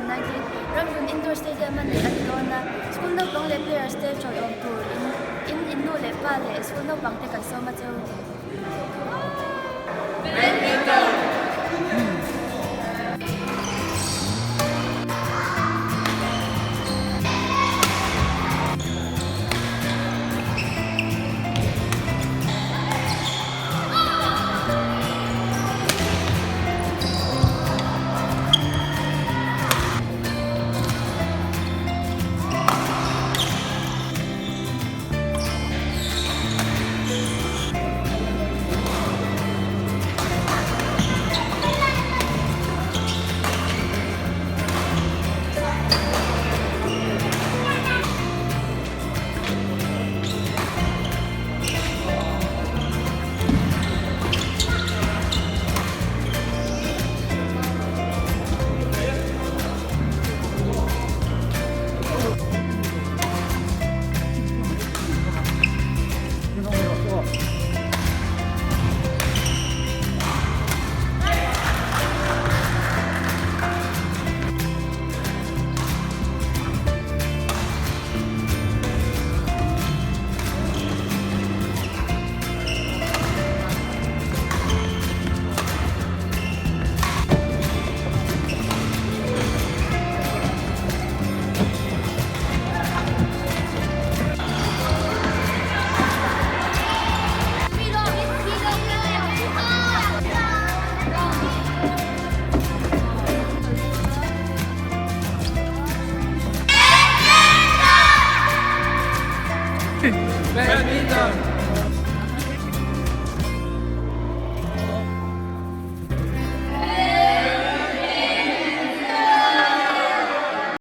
2019 Ramhlun Indoor Stadium a neih a ni dawn a, school naupang leh players te tawiawm tur in in in nu leh pa leh school naupang te kan sawm a cheu.